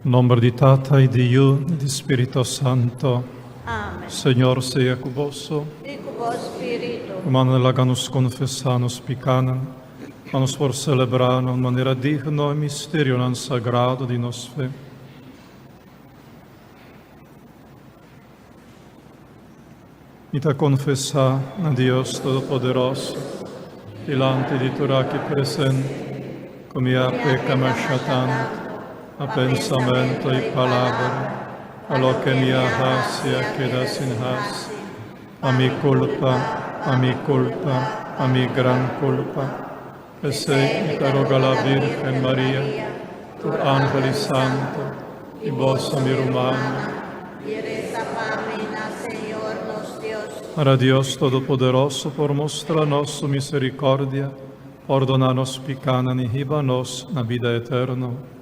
Nomber di Tata y di Yu y di Spirito Santo. Amen. Señor sea cu boso. I ku bo spiritu. Rumannan, laga nos confesa nos picanan, pa nos por celebra na un manera digno e misterionan sagrado di nos fe. Mi ta confesa na Dios Todopoderoso, dilanti di tur aki presente, cu mi a peca masha tanto, na pensamento y palabra, pa loke mi a haci a keda sin haci. Pa mi culpa, pa mi culpa, pa mi gran culpa. P'esei mi ta roga la Virgen Maria, tur angel i santo, i boso mi rumannan. I resa pa mi na Señor nos Dios. Para Dios Todopoderoso por mustra nos su misericordia, pordona nos picanan i hiba nos na bida eterno.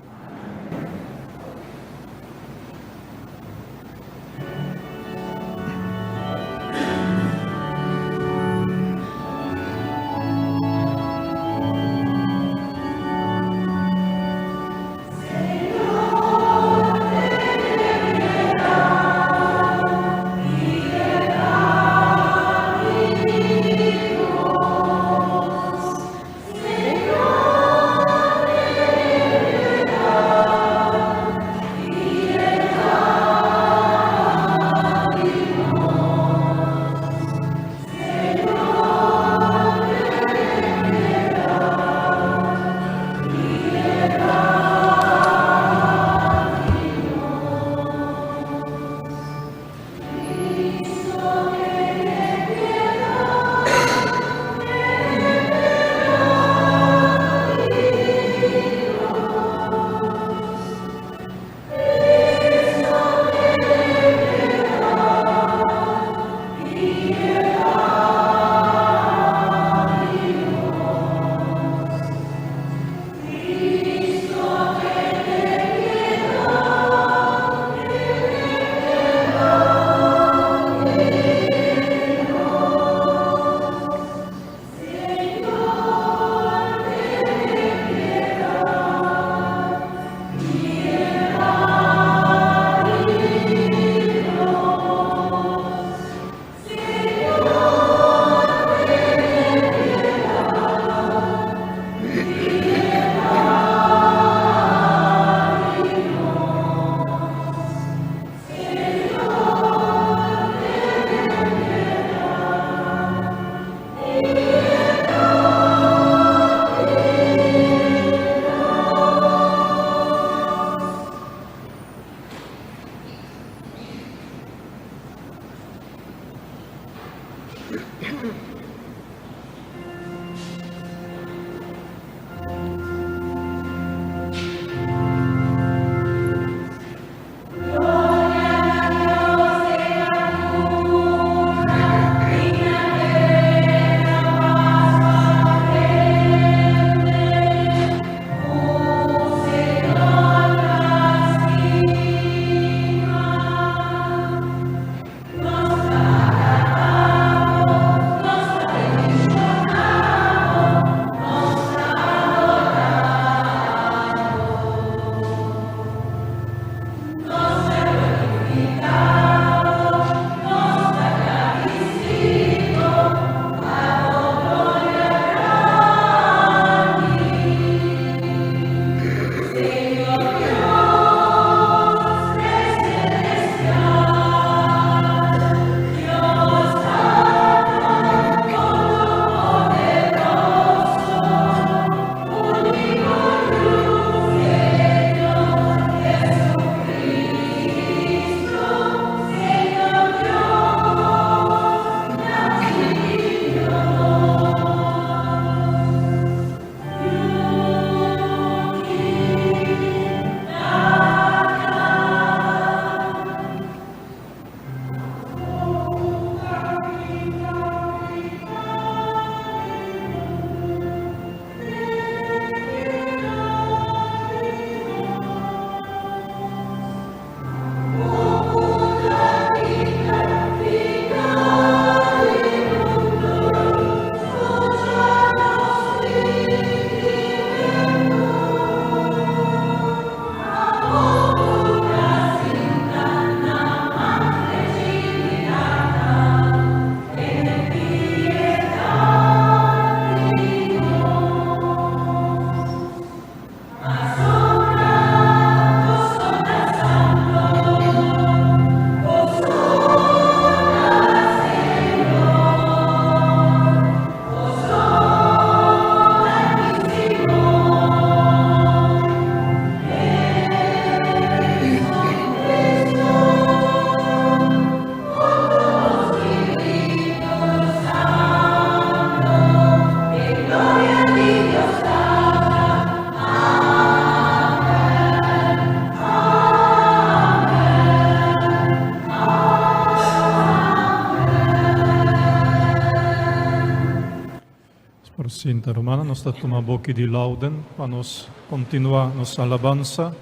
Sinta rumannan, nos ta tuma boki di lauden pa nos kontinuá nos alabansa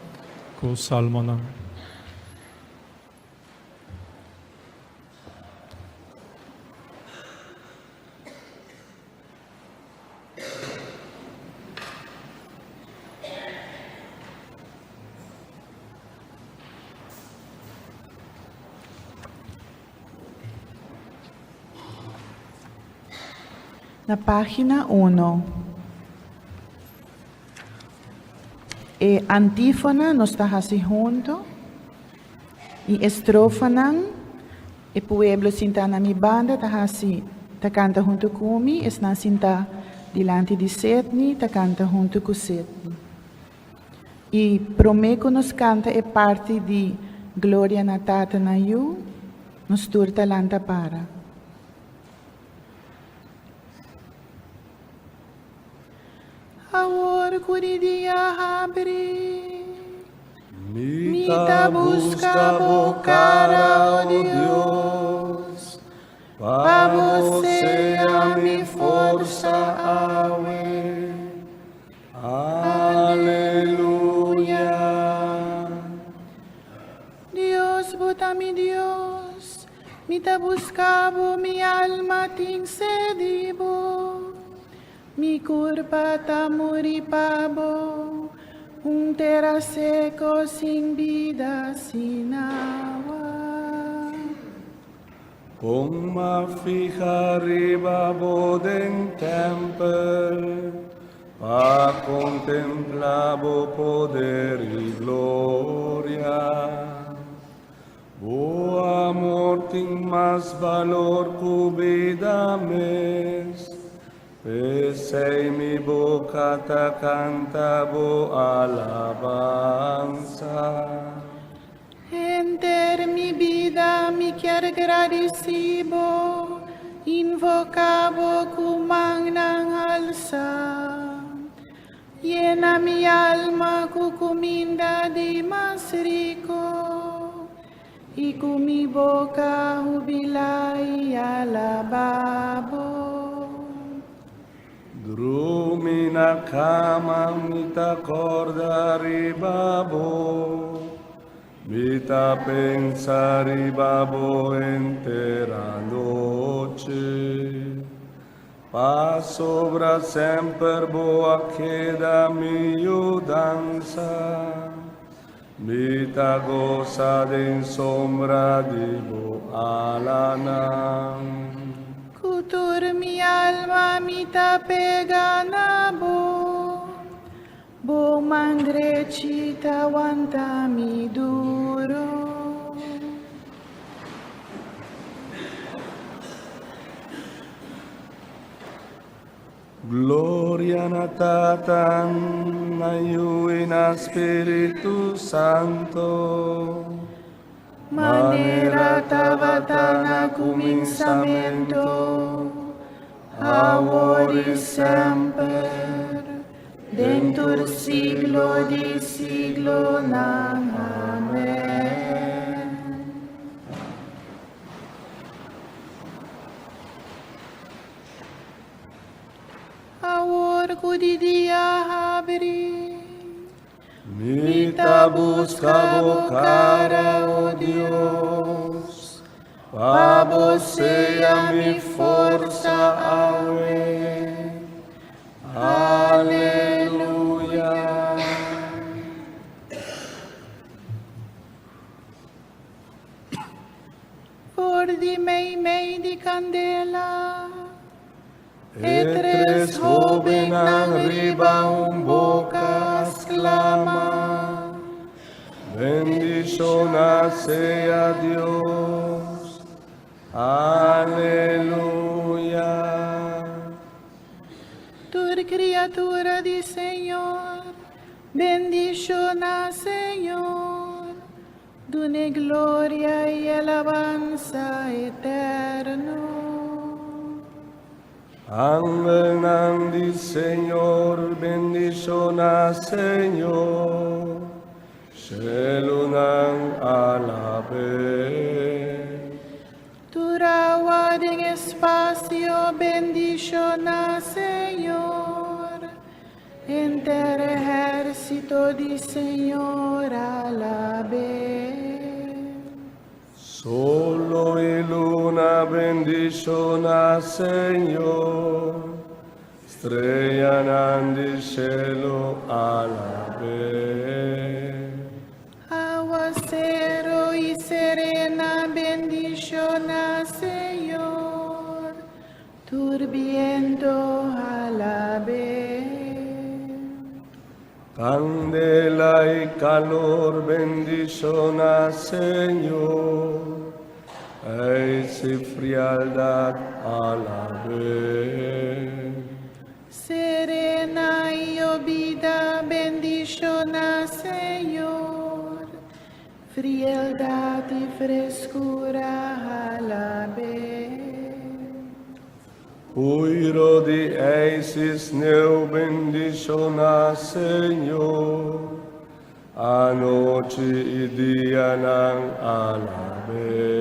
ku salmonan. Na página uno. E antífona nos ta hasi hunto i estrofanan e pueblo sintá na mi banda ta hasi ta kanta hunto ku mi, esnan sintá dilanti di Sedney ta kanta hunto ku Sedney. I promé ku nos kanta e parti di Gloria na Tata na Yu, nos tur ta lanta para. Awor ku di dia habri, mi ta buska bo kara, o Dios, pa bo sea mi forsa awe. Aleluya. Dios, bo ta mi Dios, mi ta buska bo, mi alma tin sed di bo. Mi kurpa ta muri pa bo, un tera seko sin bida, sin awa. Kon m'a fiha riba bo den tèmpel, pa kontemplá bo poder i gloria. Bo amor tin mas balor ku bida mes, p'esei mi boka ta kanta bo alabansa. Henter mi bida mi kier gradici bo, invoca bo cu mannan halsa. Yena mi alma cu cuminda di mas rico, y cu mi boca hubila y alaba bo. Drumi na kama mi ta kòrda riba bo, mi ta pensa riba bo henter anochi. Pasobra semper bo a keda mi yudansa, mi ta gosa den sombra di bo alanan. Ku tur mi alma mi ta pega na bo, bo man drechi ta wanta mi duro. Gloria na Tata, na Yu i na Spiritu Santo. Manera tabata na kuminsamentu, awor i semper, den tur siglo di siglonan. Amen. Awor ku di dia habri. Mi ta buska bo kara, o Dios, pa bo sea mi forsa awe. Aleluya. For di meimei di kandela, e tres hóbennan riba un boka a sklama, Bendishoná sea Dios! Aleluya! Tur kriatura di Señor, bendishoná Señor! Dun'e gloria i alabansa eterno. Angelnan di Señor, bendishoná Señor, Shelunan alab'é. Tur awa den espasio, bendishoná Señor. Henter ehérsito di Señor alab'é. Solo i luna bendishoná Señor, streanan di shelu alab'é. Áwaseru i serena bendishoná Señor, tur bientu alab'é. Kandela i kalor bendishoná Señor, eis i frialdat alab'é. Serena i yobida bendishoná Señor, frialdat i freskura alab'é. Puiru di eis i sneu bendishoná Señor, anochi i dianan alab'é.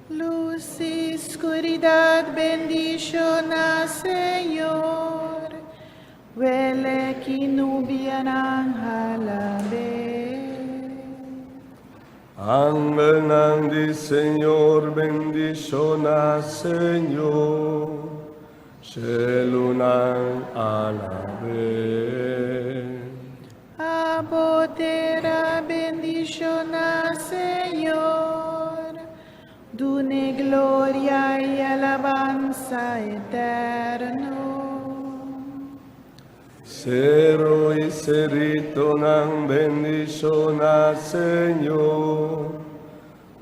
Lus i skuridat bendishoná Señor, welek i nubianan alab'é. Angelnan di Señor bendishoná Señor, shelunan alab'é. Abo tera bendishoná Señor, dun'é gloria i alabansa eterno. Seru i seritonan bendishoná Señor,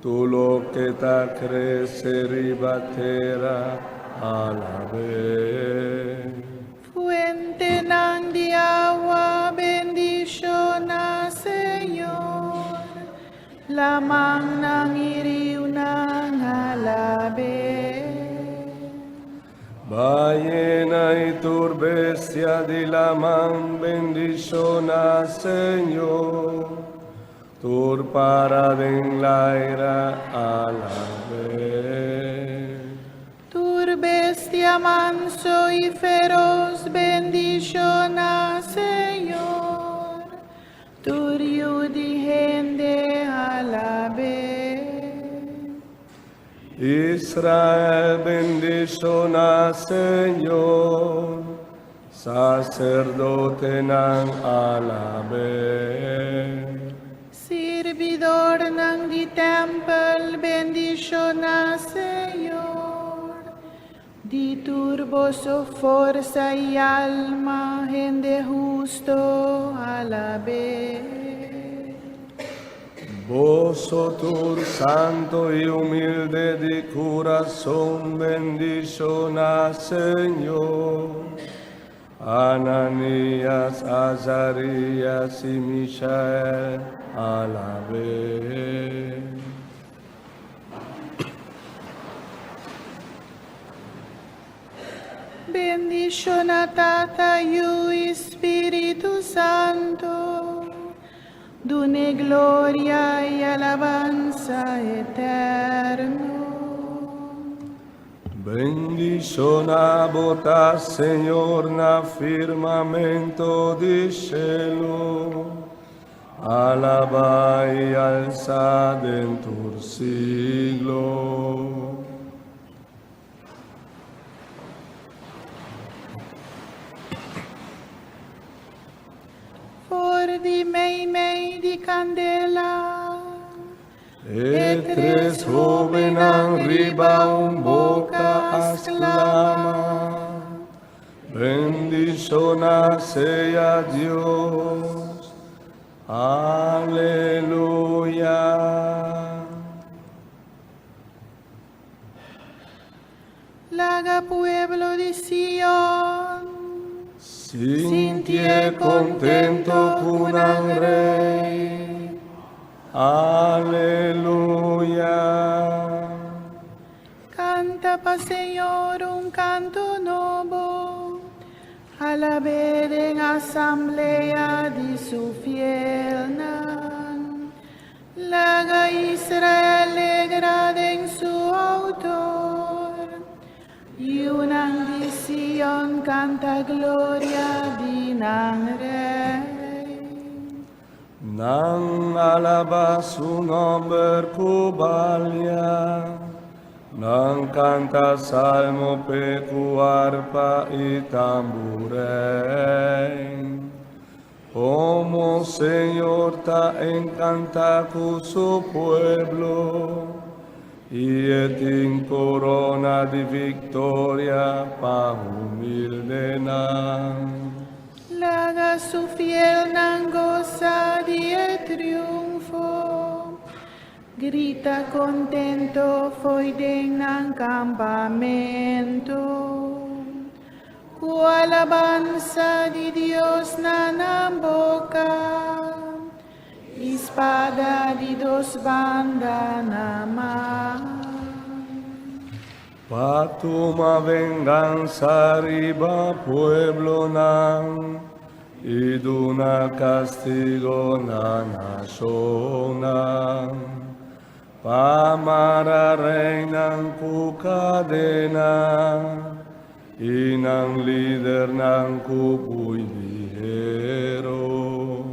tur loke ta krese riba tera alab'é. Fuentenan di awa bendishoná Señor, lamannan i riunan alab'é. Bayena i tur bestia di laman bendishoná Señor, tur para den laira alab'é. Tur bestia manso i feros bendishoná Señor, tur yu di hende alab'é. Israel bendishoná Señor, saserdotenan alab'é. Sirbidornan di tèmpel bendishoná Señor, di tur boso forsa i alma hende hustu alab'é. Boso tur santu i humilde di kurason bendishoná Señor. Ananías, Azarías i Mishael, alab'é. Bendishoná Tata, Yu i Spiritu Santu, dun'é gloria i alabansa eterno. Bendishoná bo ta, Señor, na firmamento di shelu. Alabá i alsá den tur siglo. For di meimei di kandela. E tres hóbennan riba un boka a sklama. Bendishoná sea Dios. Aleluya. Laga pueblo di Sion. Sinti kontentu ku nan Rei. Aleluya. Kanta pa Señor un kanto nobo. Alab'é den asamblea di su fielnan. Laga Israel alegrá den su outor. Yunan di Sion kanta gloria di nan Rei. Nan alabá su nòmber ku balia, nan kanta salmo p'e ku arpa i tamburein. Komo Señor ta enkantá ku su pueblo, i e tin korona di viktoria pa humildenan. Laga su fielnan gosa di e triunfo, grita contento fo'i den nan campamento. Cu alabansa di Dios na nan boca, i spada di dos banda na man. Pa tuma vengansa riba pueblonan i duna kastigo na nashonnan, pa mara reinan ku kadena i nan lidernan ku bui di heru.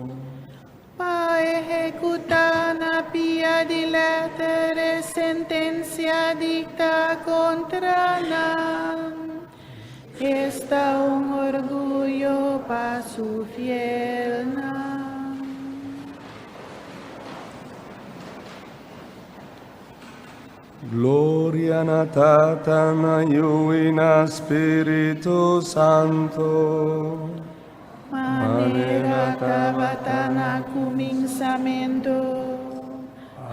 Pa ehekutá na pia di lèter e sentensia diktá kontra nan. Esta un orguyo pa su fielnan. Gloria na Tata, na Yu i na Spiritu Santu. Manera tabata na kuminsamentu,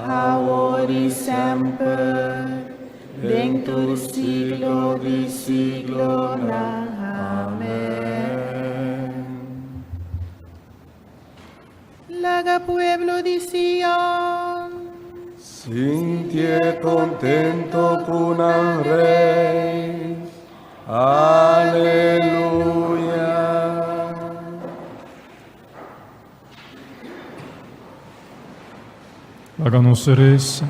awor i semper, den tur siglo di siglonan. Amèn. Laga pueblo di Sion. Sintié kontentu ku nan Rei. Aleluya. Laga nos resa.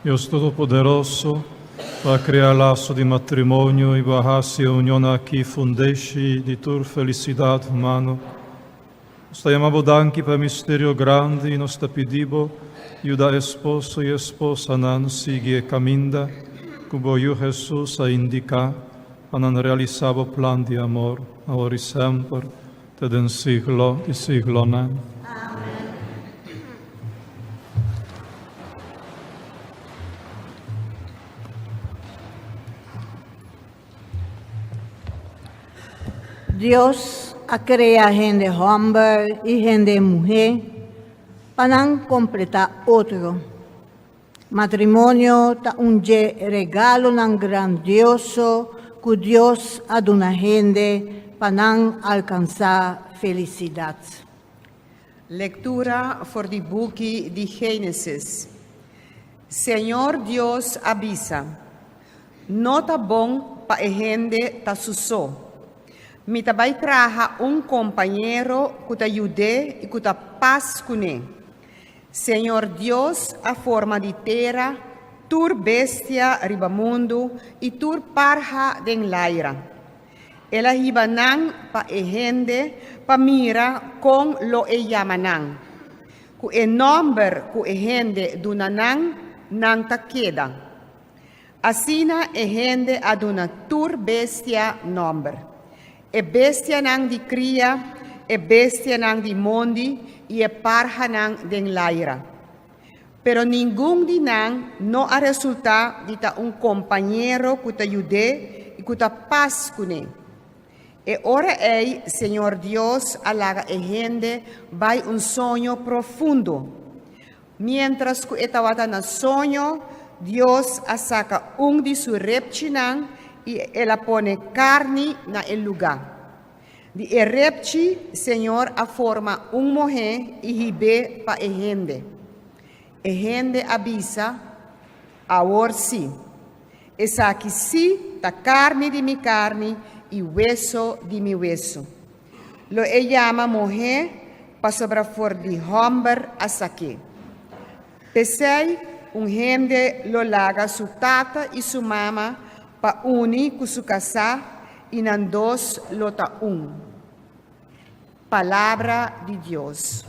Dios Todopoderoso, Bo a krea laso di matrimonio i Bo a hasi e union aki fundeshi di tur felisidat humano. Nos ta yama Bo danki pa e misterio grandi i nos ta pidi Bo yuda esposo i esposanan sigui e kaminda ku Bo Yu Hesus a indiká pa nan realisá Bo plan di amor, awor i semper, te den siglo di siglonan. Dios a krea hende hòmber i hende muhé pa nan kompletá otro. Matrimonio ta un dje regalonan grandioso ku Dios a duna hende pa nan alkansá felisidat. Lektura for di buki di Génesis. Señor Dios a bisa, No ta bon pa e hende ta su so. Mi ta bai traha un kompañero ku ta yud'é i ku ta pas kuné. Señor Dios a forma di tera tur bestia riba mundu i tur parha den laira. El a hiba nan pa e hende pa mira kon lo e yama nan. Ku e nòmber ku e hende duna nan, nan ta keda. Asina e hende a duna tur bestia nòmber, e bestianan di kria, e bestianan di mondi i e parhanan den laira. Pero ningun di nan no a resultá di ta un kompañero ku ta yud'é i ku ta pas kuné. E ora ei Señor Dios a laga e hende bai un soño profundo. Miéntras ku e tabata na soño, Dios a saka un di su repchinan i el a pone karni na e lugá. Di e repchi, Señor a forma un muhé i hib'é pa e hende. E hende a bisa, Awor sí, esaki sí ta karni di mi karni i weso di mi weso. Lo e yama muhé pasobra for di hòmber a sak'é. P'esei, un hende lo laga su tata i su mama pa uni ku su kasá. i nan dos lo ta un. Palabra di Dios.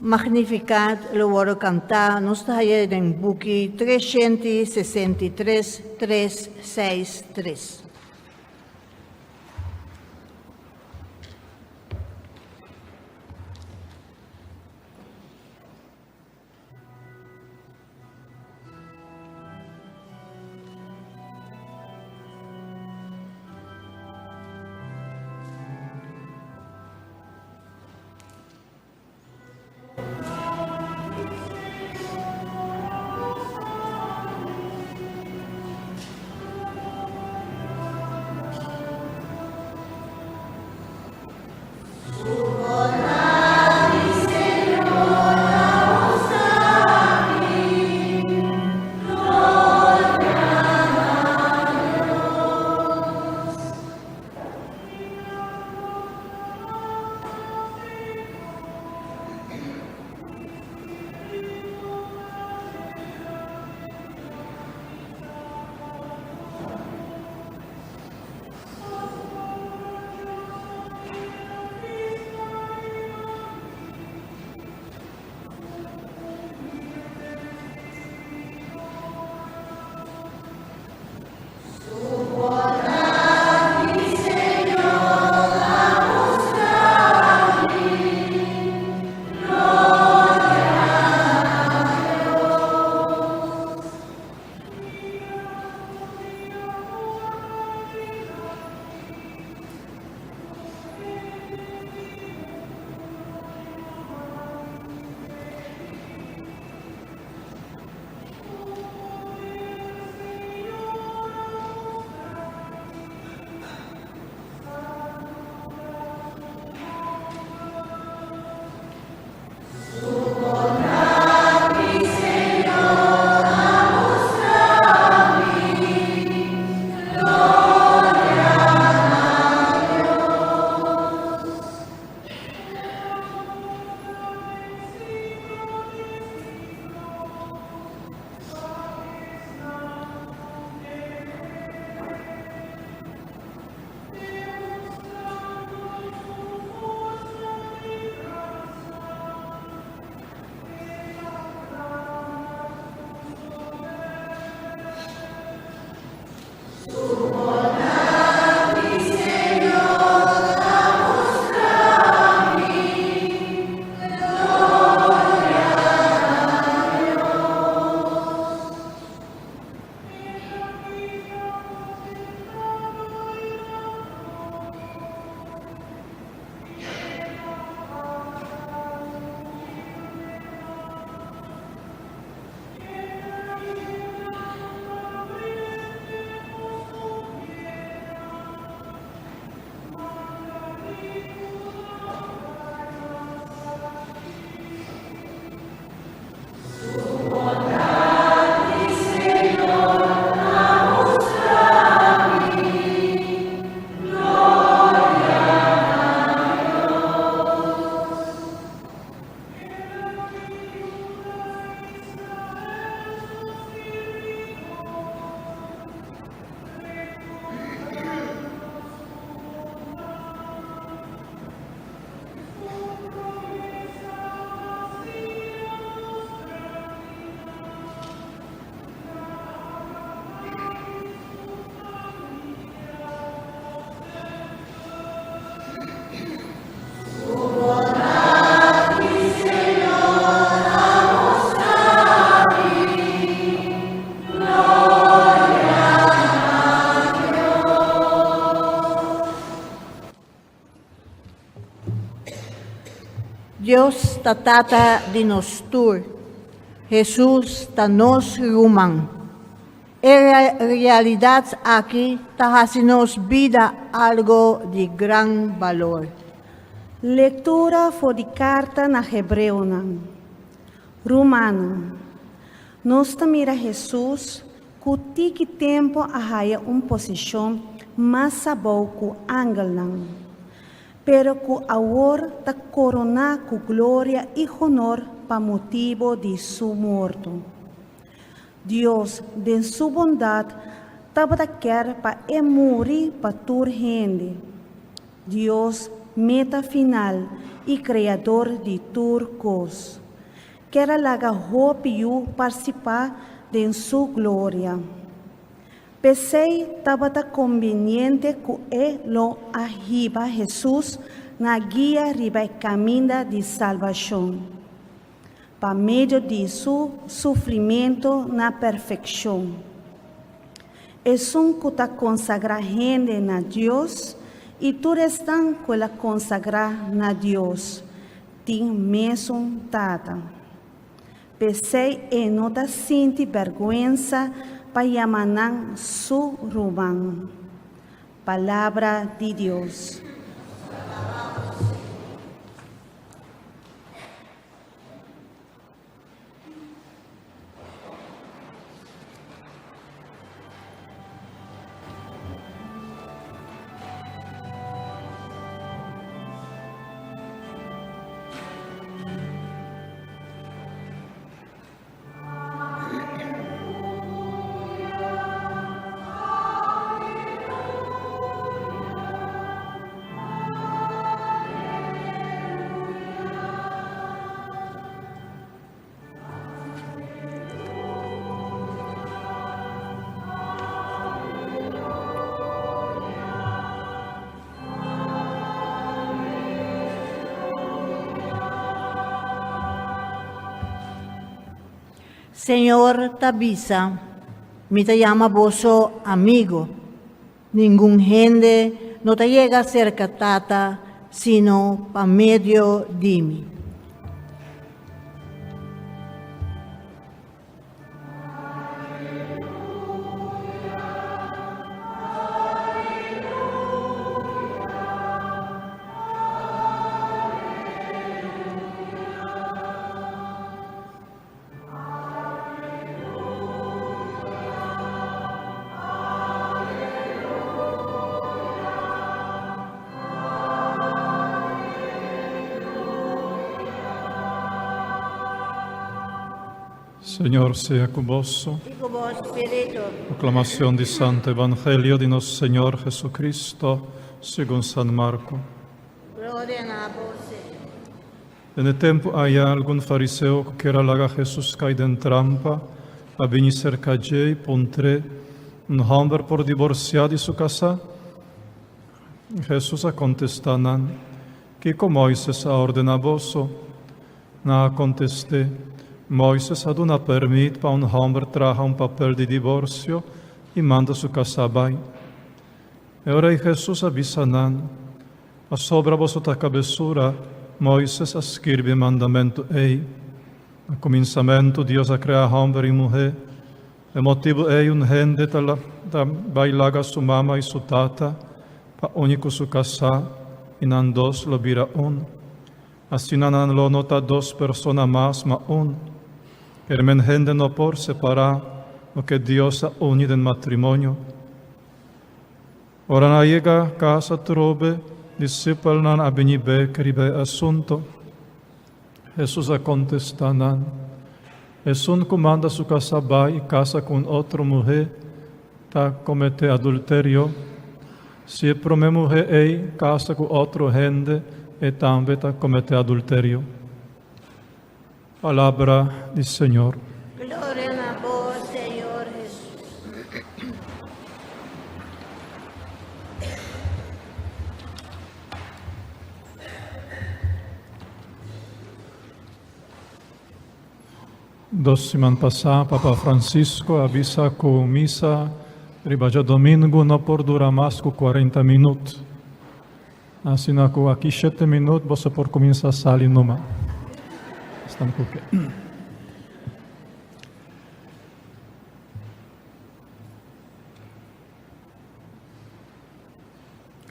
Magnificat lo wòrdu kantá, nos ta haña den buki 363, 3, 6, 3. Dios ta Tata di nos tur. Hesus ta nos ruman. E realidat aki ta hasi nos bida algo di gran balor. Lektura for di Karta na Hebreonan. Rumannan, nos ta mira Hesus ku tiki tempu a haya un posishon mas abou ku angelnan, pero ku awor ta koroná ku gloria i honor pa motibu di su morto. Dios, den su bondat, tabata kier pa e muri pa tur hende. Dios, meta final i Kreador di tur kos, kier a laga hopi yu partisipá den su gloria. P'esei tabata kombiniente ku e lo a hiba Hesus na guia riba e kaminda di salbashon, pa medio di su sufrimentu na perfekshon. Esun ku ta konsagrá hende na Dios i tur esnan ku el a konsagrá na Dios, tin mesun Tata. P'esei e no ta sinti bèrgwensa pa yama nan su ruman. Palabra di Dios. Señor ta bisa, Mi ta yama boso amigo. Ningun hende no ta yega serka Tata sino pa medio di mi. Señor sea cu boso. I ku bo spiritu. Proclamación di Santo Evangelio di nos Señor Jesucristo, segun San Marco. Gloria na bo, Señor. Den e tempu aya algun fariseo ku kier a laga Hesus kai den trampa a bini serka dje i puntr'é, Un hòmber por diborsiá di su kasá? Hesus a kontestá nan, Kiko Moises a ordená boso? Nan a kontest'é, Moises a duna pèrmit pa un hòmber traha un papel di diborsio i manda su kasá bai. E ora ei Hesus a bisa nan, Pasobra boso ta kabesura, Moises a skirbi e mandamentu ei. Na kuminsamentu Dios a krea hòmber i muhé. E motibu ei un hende ta ta bai laga su mama i su tata pa uni ku su kasá, i nan dos lo bira un. Asina nan lo no ta dos persona mas, ma un. Kermen hende no por separá loke Dios a uni den matrimonio. Ora nan a yega kas atrobe, disipelnan a bini bek riba e asunto. Hesus a kontestá nan, Esun ku manda su kasá bai i kasa ku un otro muhé ta kometé adulterio. Si e promé muhé ei kasa ku otro hende, e tambe ta kometé adulterio. Palabra di Señor. Gloria na bo, Señor Hesus. Dos siman pasá Papa Francisco a bisa ku misa riba djadomingu no por dura mas ku kuarenta minut. Asina ku aki shete minut boso por kuminsá sali numa. Esnan ku ke.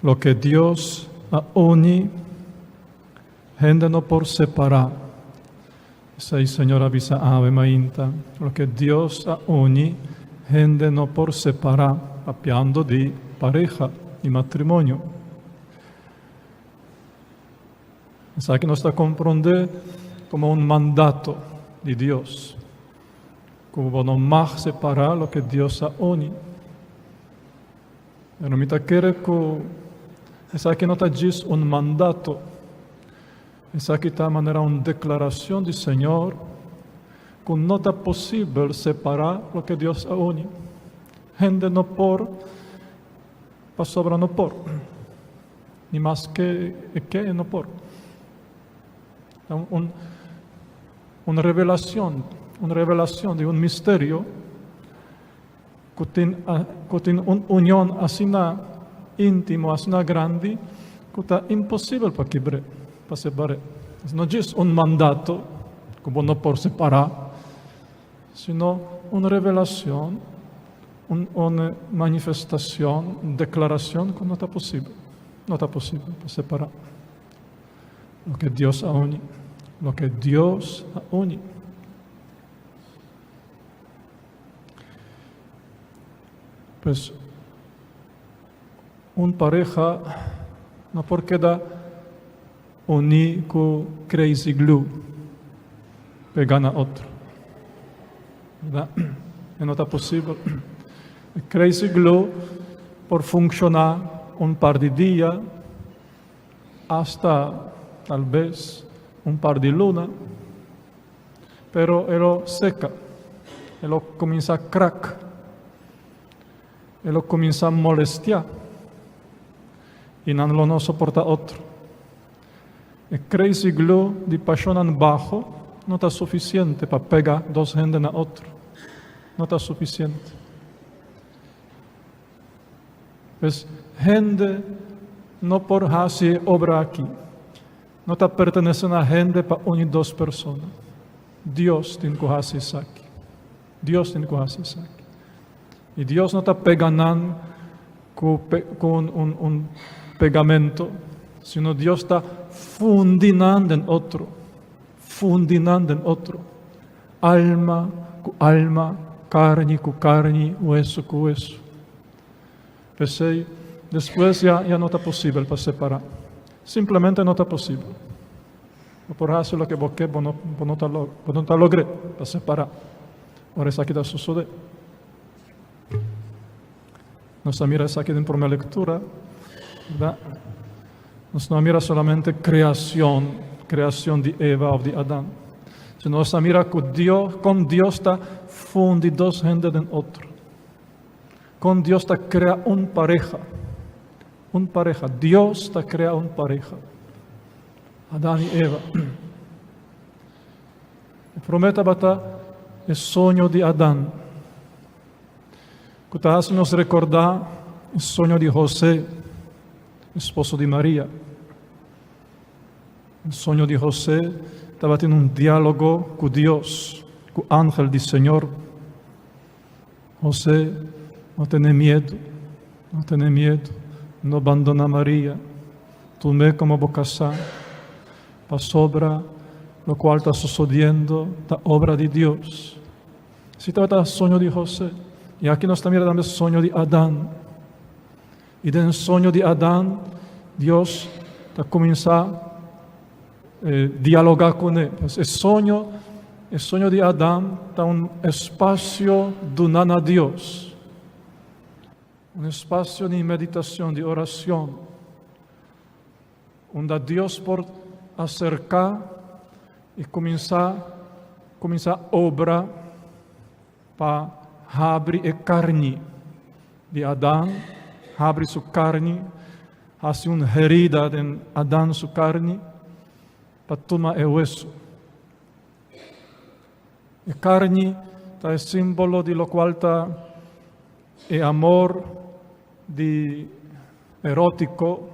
Loke Dios a uni, hende no por separá. Esei Señor a bisa awe mainta. Loke Dios a uni, hende no por separá, papiando di pareha, di matrimonio. Esaki nos ta komprondé komo un mandato di Dios. Ku bo no mag separá loke Dios a uni. Pero mi ta kere ku esaki no ta djis un mandato. Esaki ta manera un deklarashon di Señor ku no ta posibel separá loke Dios a uni. Hende no por pasobra no por. Ni maske e ke e no por. Ta un un revelacion, un revelacion di un misterio cu tin cu tin un union asina intimo, asina grandi, cu ta imposibel pa kibr'é, pa separ'é. No djis un mandato cu bo no por separá, sino un revelacion, un un manifestacion, un declaracion cu no ta posibel, no ta posibel pa separá. Loke Dios a uni. Loke Dios a uni. Pues, un pareha no por keda uní ku crazy glue pegá na otro. Berdad? E no ta posibel. E crazy glue por funshoná un par di dia, Hasta tal bes un par di luna, pero e lo seca, e lo cuminsa crack, e lo cuminsa molestia y nan lo no soporta otro. E crazy glue di pasionnan baho no ta suficiente pa pega dos hende na otro, no ta suficiente. Pues hende no por hasi e obra aki. No ta pertenece na hende pa uni dos persona. Dios tin cu hasi esaki. Dios tin cu hasi esaki. Y Dios no ta pega nan cu, cu un, un, un pegamento, sino Dios ta fundi nan den otro. Fundi nan den otro. Alma ku alma, karni ku karni, wesu ku wesu. P'esei, despues ya ya no ta posibel pa separá. Simplemente no ta posibel. Bo por hasi loke bo ke, bo no bo no ta bo no ta logr'é pa separá. Ora esaki ta sosodé. Nos a mira esaki den promé lektura, bèrdat? Nos no a mira solamente kreashon, kreashon di Eva òf di Adan, sino nos a mira ku Dios, kon Dios ta fundi dos hende den otro. Kon Dios ta krea un pareha. Un pareha. Dios ta krea un pareha. Adan i Eva. E promé tabata e soño di Adan. Ku ta hasi nos rekordá e soño di José, esposo di Maria. E soño di José tabatin un diálogo ku Dios, ku ángel di Señor. José, no tene miedu, no tene miedu, no bandoná Maria, tum'é komo bo kasá, pasobra lokual ta sosodiendo ta obra di Dios. Si tabata soño di José. I aki nos ta mira tambe soño di Adan. I den soño di Adan, Dios ta kuminsá eh, dialogá kuné. Pues e soño, e soño di Adan ta un espasio duná na Dios. Un espasio di meditacion, di oracion, unda Dios por acerca y cuminsa, cuminsa obra pa habri e carni di Adan, habri su carni, haci un herida den Adan su carni pa tuma e hueso. E carni ta e simbolo di locual ta e amor di erotico,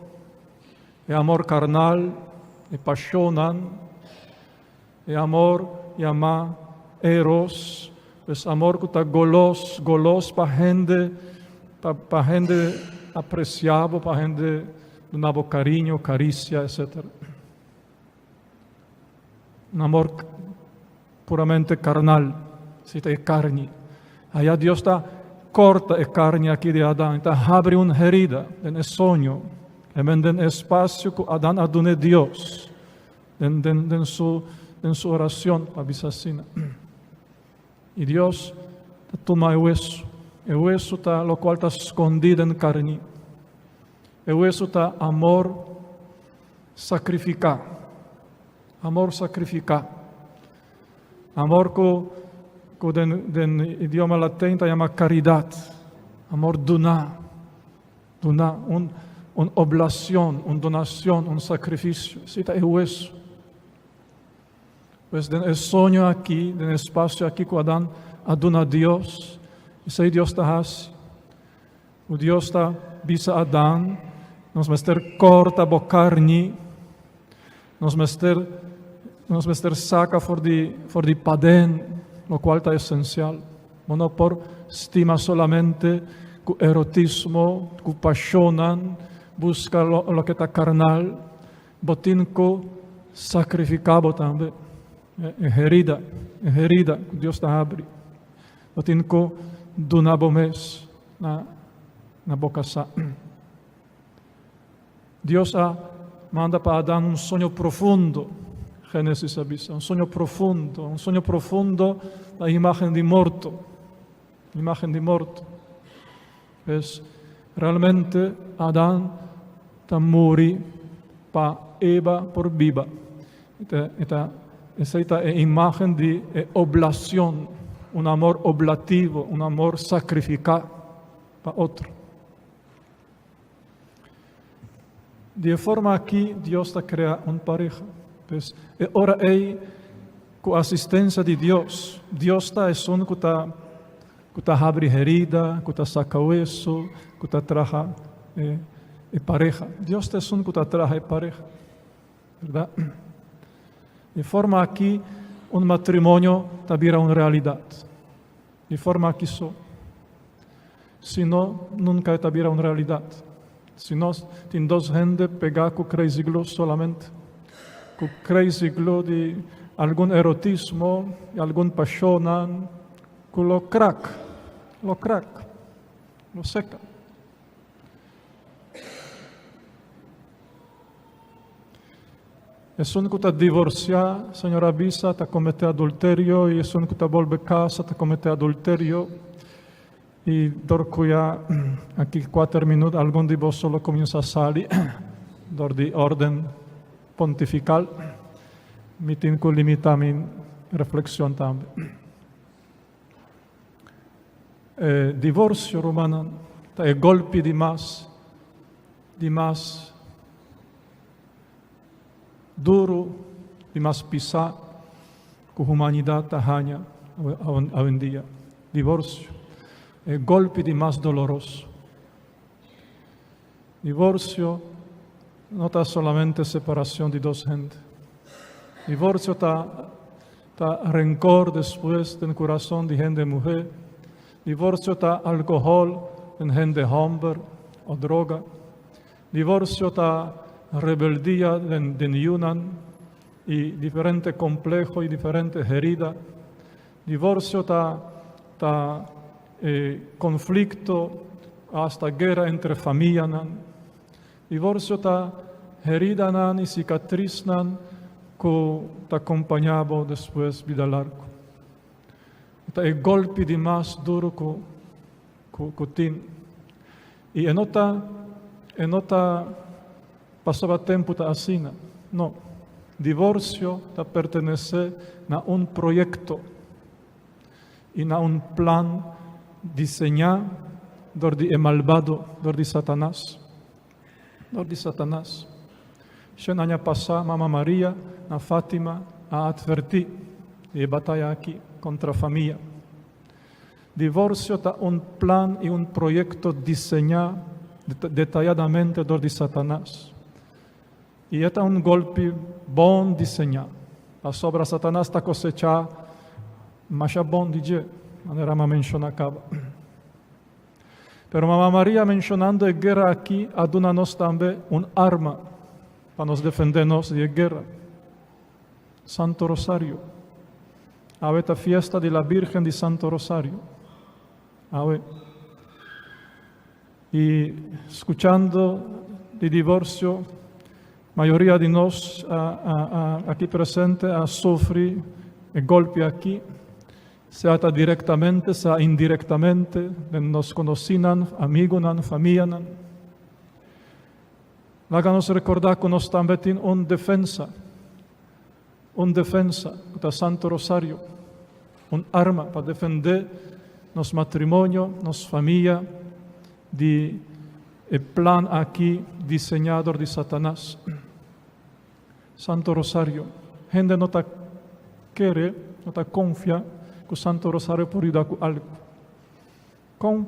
e amor carnal, e pasionnan, e amor yama eros, pues amor cu ta golos, golos pa hende, pa, pa hende aprecia bo, pa hende duna bo cariño, caricia, etc. Un amor puramente carnal, si ta e carni. Allá Dios ta corta e carni aki di Adán, ta habri un herida den e soño, e men den espacio cu Adán a dune Dios den, den, den su, den su oracion, pa bisa asina. I Dios ta tuma e wesu. E wesu ta lokual ta skondí den karni. E wesu ta amor sakrifiká. Amor sakrifiká. Amor ku ku den den idioma latin ta yama karidat. Amor duná. Duná un un oblacion, un donacion, un sacrificio. Esei ta e hueso. Pues den e soño aki, den e espacio aki ku Adan a duna Dios, esei Dios ta hasi. Ku Dios ta bisa Adan, nos mester korta bo karni, nos mester nos mester saka for di for di paden, lokual ta esensial. Bo no por stima solamente ku erotismo, ku pashonnan, buska loke ta karnal. Bo tin ku sakrifiká bo tambe. E herida, e herida ku Dios ta habri. Bo tin ku duna bo mes na na bo kasá. Dios a manda pa Adan un soño profundo, Génesis a bisa, un soño profundo, un soño profundo ta imagen di morto, imagen di morto. Pues, realmente Adan ta muri pa Eva por biba. E ta, esei ta e imagen di e oblacion, un amor oblativo, un amor sacrificá pa otro. Di e forma aki Dios ta krea un pareha. Pues e ora ei ku asistensia di Dios, Dios ta esun ku ta ku ta habri herida, ku ta saka weso, ku ta traha e e pareha. Dios ta esun ku ta traha e pareha. Berdad? Di forma aki un matrimonio ta bira un realidat. Di forma aki so. Si no, nunca e ta bira un realidad. Si no, tin dos hende pegá cu crazy glue solamente. Cu crazy glue di algun erotismo y algun pasionnan cu lo crack, lo crack, lo seca. Esun ku ta divorsiá, Señor a bisa, ta kometé adulterio, i esun ku ta bolbe kasa ta kometé adulterio. I dor ku ya aki kuater minut algun di boso lo kuminsá sali dor di órden pontifikal, mi tin ku limitá mi reflekshon tambe. E divorsio, rumannan, ta e golpi di mas, di mas duru, di mas pisá ku humanidat ta haña awendia. Divorsio, e golpi di mas doloroso. Divorsio no ta solamente separacion di dos hende. Divorsio ta ta rencor despues den curason di hende muhe. Divorsio ta alcohol den hende homber o droga. Divorsio ta rebeldia den den yunan y diferente compleho y diferente herida. Divorsio ta ta E konflikto, asta guera entre famianan. Divorsio ta heridanan i sikatrisnan ku ta kompañá bo despues bida largu. E ta e golpi di mas duru ku ku tin. I e no ta e no ta pasobra tempu ta asina. No. Divorsio ta pertenesé na un proyekto. i na un plan diseñá dor di e malbado, dor di Satanas. Dor di Satanas. Shen aña pasá Mama Maria na Fátima a atvertí di e bataya aki kontra famia. Divorsio ta un plan i un proyekto diseñá detayadamente dor di Satanas. I e ta un golpi bon diseñá, pasobra Satanas ta kosechá masha bon di dje, manera mi a menshoná kaba. Pero Mama Maria menshonando e guera aki a duna nos tambe un arma pa nos defendé nos di e guera, Santo Rosario. Awe ta fiesta di la Birgen di Santo Rosario. Awe. I skuchando di divorsio, mayoria di nos aki presente a sufri e golpi aki. Sea ta direktamente, sea indirektamente, den nos konosínan, amigunan, famianan. Laga nos rekordá ku nos tambe tin un defensa, un defensa ku ta Santo Rosario, un arma pa defendé nos matrimonio, nos famia di e plan aki diseñá dor di Satanas. Santo Rosario, hende no ta kere, no ta konfia ku Santo Rosario por yuda ku algu. Kon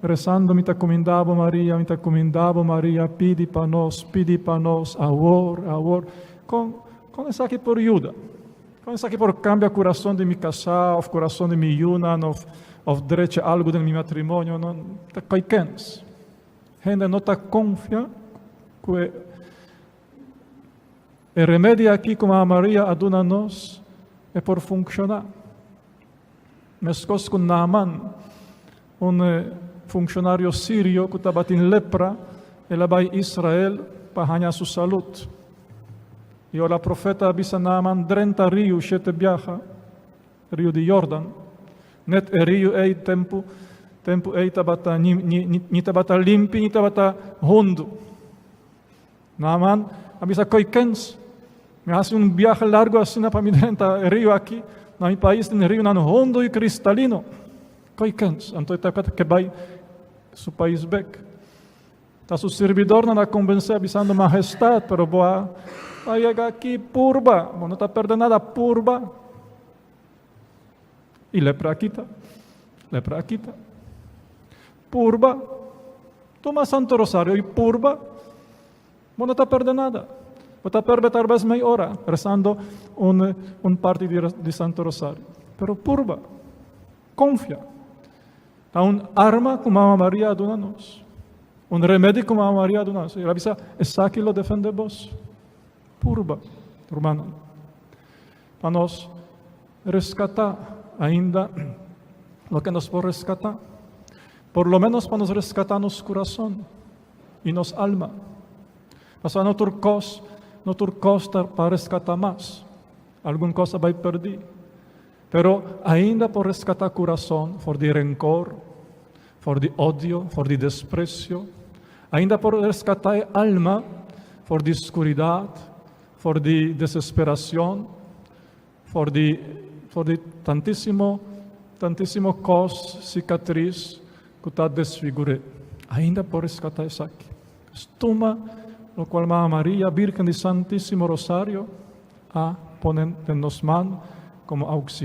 rezando mi ta kuminda bo Maria, mi ta kuminda bo Maria, pidi pa nos, pidi pa nos, awor, awor. Kon, kon esaki por yuda? Kon esaki por kambia kurason di mi kasá òf kurason di mi yunan òf òf drecha algu den mi matrimonio? No, ta koi kens. Hende no ta konfia ku e e remedi aki ku Mama Maria a duna nos e por funkshoná. Meskos ku Naaman, un funshonario sirio ku tabatin lepra, el a bai Israel pa haña su salud. I ora profeta a bisa Naaman drenta riu shete biaha, riu di Jordan, net e riu ei tempu tempu ei tabata ni ni ni tabata limpi ni tabata hundu. Naaman a bisa koe kens, Mi a hasi un biahe largu asina pa mi drenta e riu aki. Na mi pais tin riunan hondo i kristalino. Koe kens. Anto e tabata ke bai su pais bek. Ta su sirbidornan a kombensé bisando, Mahestat, pero bo a yega aki purba. Bo no ta perde nada, purba. I lepra a kita. Lepra a kita. Purba. Tuma Santo Rosario i purba. Bo no ta perde nada. Bo ta perde tal bes mei ora rezando un, un parti di, di Santo Rosario. Pero purba. Confia. Ta un arma ku Mama Maria a duna nos. Un remedi ku Mama Maria a duna nos. El a bisa, esaki lo defende bos. Purba, rumannan. Pa nos reskatá ainda loke nos por reskatá. Por lo menos pa nos reskatá nos kurason i nos alma. Pasobra no tur kos, no tur kos ta pa reskatá mas. Algun kos a bai pèrdí. Pero ainda por reskatá kurason for di renkor, for di odio, for di despresio. Ainda por reskatá e alma for di skuridat, For di desesperacion, for di for di tantisimo tantisimo cos, cicatriz cu ta desfigur'é. Ainda por rescata esaki. Tuma locual Mama Maria, Virgen di Santisimo Rosario, a pone den nos man como auxilio.